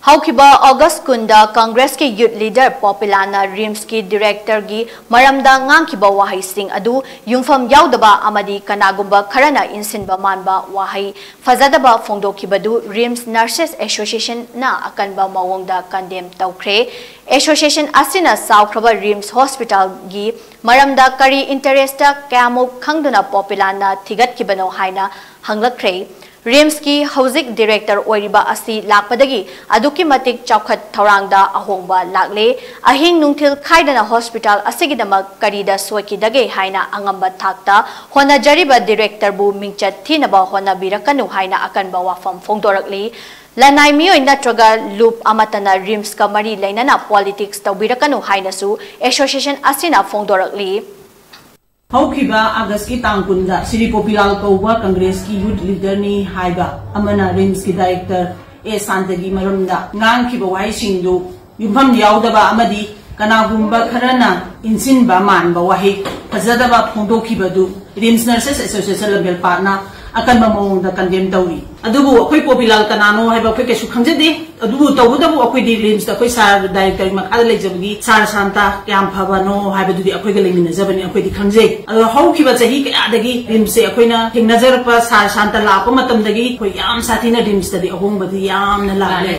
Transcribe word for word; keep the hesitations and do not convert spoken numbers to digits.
ꯍꯧꯈꯤꯕ ꯑꯣꯒꯁ ꯀꯨꯟꯗ ꯀꯪꯒ꯭ꯔꯦꯁꯀꯤ ꯌꯨꯠ ꯂꯤꯗꯔ ꯄꯣꯄꯤꯂꯥꯅ ꯔꯤꯝꯁꯀꯤ ꯗꯤꯔꯦꯛꯇꯔꯒꯤ ꯃꯔꯝꯗ ꯉꯥꯡꯈꯤꯕ ꯋꯥꯍꯩꯁꯤꯡ ꯑꯗꯨ ꯌꯨꯝꯐꯝ ꯌꯥꯎꯗꯕ ꯑꯃꯗꯤ ꯀꯅꯥꯒꯨꯝꯕ ꯈꯔꯅ ꯏꯟꯁꯤꯟꯕ ꯃꯥꯟꯕ ꯋꯥꯍꯩ ꯐꯖꯗꯕ ꯐꯣꯡꯗꯣꯛꯈꯤꯕꯗꯨ ꯔꯤꯝꯁ ꯅꯔꯁꯦꯁ ꯑꯦꯁꯣꯁꯤꯌꯦꯁꯟꯅ ꯑꯀꯟꯕ ꯃꯑꯣꯡꯗ ꯀꯟꯗꯦꯝ ꯇꯧꯈ꯭ꯔꯦ꯫ ꯑꯦꯁꯣꯁꯤꯌꯦꯁꯟ ꯑꯁꯤꯅ ꯆꯥꯎꯈ꯭ꯔꯕ ꯔꯤꯝꯁ ꯍꯣꯁꯄꯤꯇꯥꯜꯒꯤ ꯃꯔꯝꯗ ꯀꯔꯤ ꯏꯟꯇꯔꯦꯁꯇ ꯀꯌꯥꯃꯨꯛ ꯈꯪꯗꯨꯅ ꯄꯣꯄꯤꯂꯥꯅ ꯊꯤꯒꯠꯈꯤꯕꯅꯣ ꯍꯥꯏꯅ ꯍꯪꯂꯛꯈ꯭ꯔꯦ꯫ ꯔꯤꯝꯁꯀꯤ ꯍꯧꯖꯤꯛ ꯗꯤꯔꯦꯛꯇꯔ ꯑꯣꯏꯔꯤꯕ ꯑꯁꯤ ꯂꯥꯛꯄꯗꯒꯤ ꯑꯗꯨꯛꯀꯤ ꯃꯇꯤꯛ ꯆꯥꯎꯈꯠ ꯊꯧꯔꯥꯡꯗ ꯑꯍꯣꯡꯕ ꯂꯥꯛꯂꯦ꯫ ꯑꯍꯤꯡ ꯅꯨꯡꯊꯤꯜ ꯈꯥꯏꯗꯅ ꯍꯣꯁꯄꯤꯇꯥꯜ ꯑꯁꯤꯒꯤꯗꯃꯛ ꯀꯔꯤꯗ ꯁꯣꯏꯈꯤꯗꯒꯦ ꯍꯥꯏꯅ ꯑꯉꯝꯕ ꯊꯥꯛꯇ ꯍꯣꯠꯅꯖꯔꯤꯕ ꯗꯤꯔꯦꯛꯇꯔꯕꯨ ꯃꯤꯡꯆꯠ ꯊꯤꯅꯕ ꯍꯣꯠꯅꯕꯤꯔꯛꯀꯅꯨ ꯍꯥꯏꯅ ꯑꯀꯟꯕ ꯋꯥꯐꯝ ꯐꯣꯡꯗꯣꯔꯛꯂꯤ꯫ ꯂꯅꯥꯏ ꯃꯤꯑꯣꯏ ꯅꯠꯇ꯭ꯔꯒ ꯂꯨꯞ ꯑꯃꯠꯇꯅ ꯔꯤꯝꯁꯀ ꯃꯔꯤ ꯂꯩꯅꯅ ꯄꯣꯂꯤꯇꯤꯛꯁ ꯇꯧꯕꯤꯔꯛꯀꯅꯨ ꯍꯥꯏꯅꯁꯨ ꯑꯦꯁꯣꯁꯤꯌꯦꯁꯟ ꯑꯁꯤꯅ ꯐꯣꯡꯗꯣꯔꯛꯂꯤ꯫ ꯍꯧꯈꯤꯕ ꯑꯥꯒꯁꯀꯤ ꯇꯥꯡ ꯀꯨꯟꯗ ꯁ꯭ꯔꯤ ꯄꯣꯄꯤꯂꯥꯜ ꯀꯧꯕ ꯀꯪꯒ꯭ꯔꯦꯁꯀꯤ ꯌꯨꯠ ꯂꯤꯗꯔꯅꯤ ꯍꯥꯏꯕ ꯑꯃꯅ ꯔꯤꯝꯁꯀꯤ ꯗꯥꯏꯔꯦꯛꯇꯔ ꯑꯦ ꯁꯥꯟꯇꯒꯤ ꯃꯔꯝꯗ ꯉꯥꯡꯈꯤꯕ ꯋꯥꯍꯩꯁꯤꯡꯗꯨ ꯌꯨꯝꯐꯝ ꯌꯥꯎꯗꯕ ꯑꯃꯗꯤ ꯀꯅꯥꯒꯨꯝꯕ ꯈꯔꯅ ꯏꯟꯁꯤꯟꯕ ꯃꯥꯟꯕ ꯋꯥꯍꯩ ꯐꯖꯗꯕ ꯐꯣꯡꯗꯣꯛꯈꯤꯕꯗꯨ ꯔꯤꯝꯁ ꯅꯔꯁꯦꯁ ꯑꯦꯁꯣꯁꯤꯌꯦꯁꯟ ꯂꯝꯕꯦꯜ ꯄꯥꯠꯅ ꯑꯀꯟꯕ ꯃꯑꯣꯡꯗ ꯀꯟꯗꯦꯝ ꯇꯧꯔꯤ꯫ ꯑꯗꯨꯕꯨ ꯑꯩꯈꯣꯏ ꯄꯣꯄꯤꯂꯥꯜ ꯀꯅꯥꯅꯣ ꯍꯥꯏꯕ ꯑꯩꯈꯣꯏ ꯀꯩꯁꯨ ꯈꯪꯖꯗꯦ꯫ ꯑꯗꯨꯕꯨ ꯇꯧꯕꯇꯕꯨ ꯑꯩꯈꯣꯏꯗꯤ ꯔꯤꯝꯁꯇ ꯑꯩꯈꯣꯏ ꯁꯥꯔ ꯗꯥꯏꯔꯦꯛꯇꯔꯒꯤ ꯃꯈꯥꯗ ꯂꯩꯖꯕꯒꯤ ꯁꯥꯔ ꯁꯥꯟꯇ ꯀꯌꯥꯝ ꯐꯕꯅꯣ ꯍꯥꯏꯕꯗꯨꯗꯤ ꯑꯩꯈꯣꯏꯒ ꯂꯩꯃꯤꯟꯅꯖꯕꯅꯤ, ꯑꯩꯈꯣꯏꯗꯤ ꯈꯪꯖꯩ꯫ ꯑꯗꯣ ꯍꯧꯈꯤꯕ ꯆꯍꯤ ꯀꯌꯥꯗꯒꯤ ꯔꯤꯝꯁꯁꯦ ꯑꯩꯈꯣꯏꯅ ꯊꯦꯡꯅꯖꯔꯛꯄ ꯁꯥꯔ ꯁꯥꯟꯇ ꯂꯥꯛꯄ ꯃꯇꯝꯗꯒꯤ ꯑꯩꯈꯣꯏ ꯌꯥꯝ ꯁꯥꯊꯤꯅ ꯔꯤꯝꯁꯇꯗꯤ ꯑꯍꯣꯡꯕꯗꯤ ꯌꯥꯝꯅ ꯂꯥꯛꯂꯦ꯫